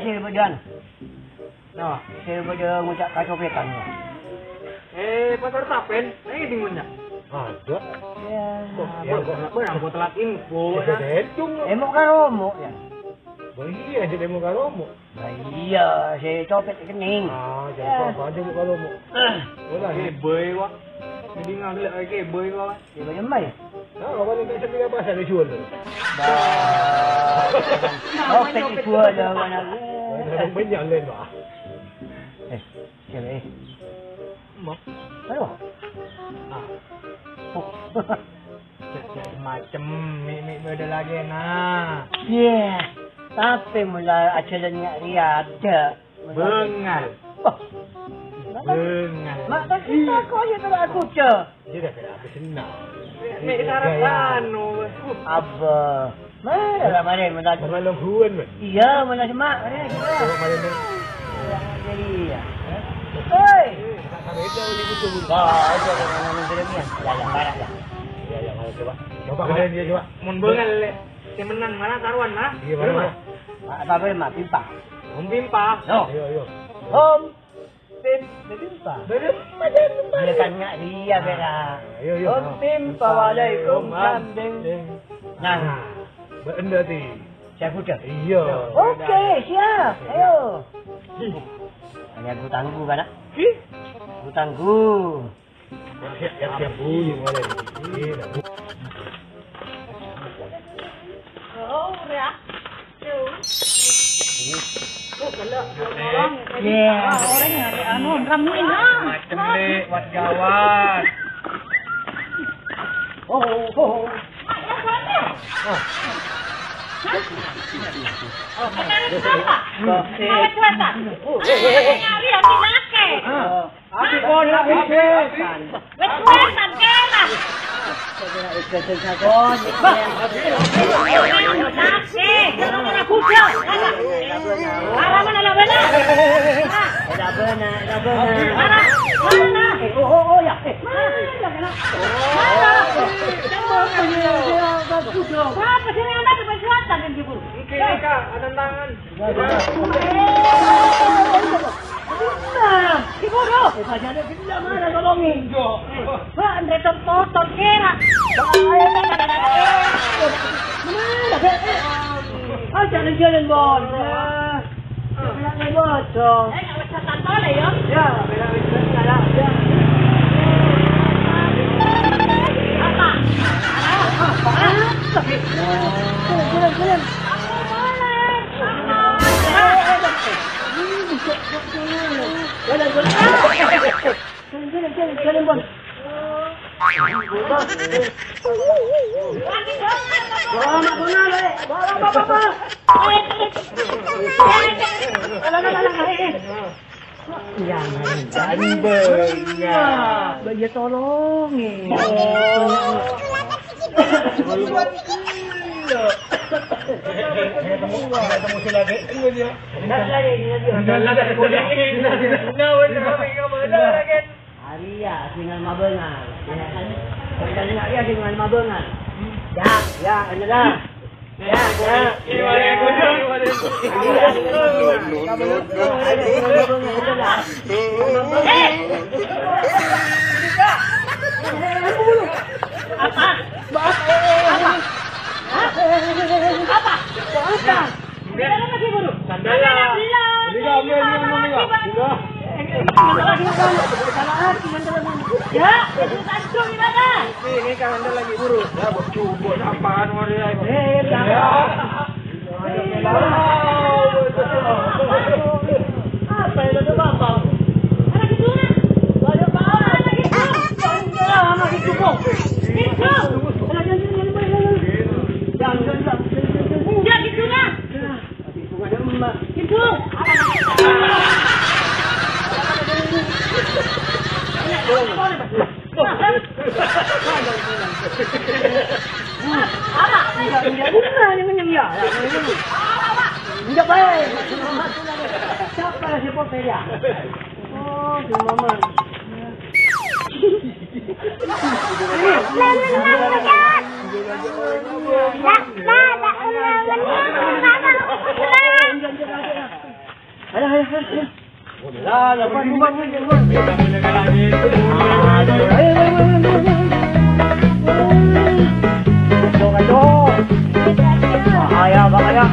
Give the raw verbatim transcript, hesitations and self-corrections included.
Sè bâdâ. Nah, sè bâdâ ngoca' kacopètan. Eh, pasar Tapen, ayo bingung ya. Ada. Ya. Kok, ya, kok, apa yang buat telat info, ya? Emok ka romo, ya. Bah, iya, jadi emok ka romo. Bah, iya, sè copèt kenning. Ah, jadi apa aja emok ka romo. Oke, boy, wah. Jadi ngambil, oke, boy, wah. Ya, bâjâ emma, ya? Ah, apa nih, bisa pilih apa? Saya jual tuh. Bah. Copèt jual, ya, mana? Banyak lain, Pak. Eh, siapa, eh? Mbok. Aduh. Ah. Oh. Cek, cek macem, mi', mi' bâdâ lagi, nah. Iya. Tapè mula ajhâlân nga' rèya adâ'. Bengal. Oh. Bengal. Mak, tak kita kok aja terus aku, Cok. Iya, dah, kena habis senang. Mi' sarapan, no. Abah. Mara lah, mara, mara. Mara longguan, man. Iya, mara semak, mara, mara. Coba, mara, mara. Iya, iya. Hei. Nah, itu yang ini betul. Bah, itu yang mana, mana, mana, mana. Ya, ya, mara, ya. Ya, ya, mara, coba. Coba kalian dia, coba. Mun bengal, le. Sè menang mara karuan, nah. Iya, mara, mara. Apa, apa, Mak? Pimpa. Om Pimpa. No. Iya, iya. Om Pim, Pimpa. Belum, belum, belum. Iya, kan, nggak dia, beda. Ayo, ayo. Om Pimpa, waalaikumsalam. Nah. Bener, Ti. Saya udah. Iya. Oke, siap. Ayo. Hanya aku tangguh, kan, Nak? Aku tangguh. Siap, siap, siap. Iya, iya. Oh, udah. Iya. Orang nyari anu, ramuin, ah. Macem, Le, wat gawat. Oh, oh, oh. Ah. Hah? Hah? Apa? Apa? Nyari yang dipakai. Ah. Abi kon, abi kon. Wis kuwi sampeyan. Nasi, kalau mana kuda. Arah mana lah, mana? Ada benar, ada benar. Arah mana? Eh, oh, oh, oh, ya. Eh, mana? Mana? Apa sih yang ada di perbuatan yang diburu? Oke, Kak, ada tangan. Nah, si bodoh. Eh, sajane kita mana tolongin? Wah, Andre, tor-, tor-, tor-, kera. Mana, Be? Eh, ah, jalan-jalan, Bon. Ya. Kena bocor. Eh, nggak usah tantole, ya. Ya, bela-bela, ya. Apa? Apa? Apa? Jalan, jalan, jalan. Iya, jangan bengak. Lah, iya, tolongin. Oh. Ketemu, ketemu si lagi. Enggak, lagi, lagi. Enggak, lagi. Enggak, lagi. Arya dengan mabengal. Ya, kan? Arya dengan mabengal. Ya, ya, inilah. Ya, itu tadi gimana? Ini, ini kan anda lagi buru. Ya, bos, cukup, apaan, Maria? Eh, ya. Apa itu, Bapak? Ada gedung, ah. Ada apa? Ada gedung. Ada gedung, Bang. Gedung. Ada gedung, Bang. Jangan, jangan, jangan. Enggak, gedung, ah. Ayo, ayo, ayo, ayo. Ayo, ayo. Bahaya, bahaya.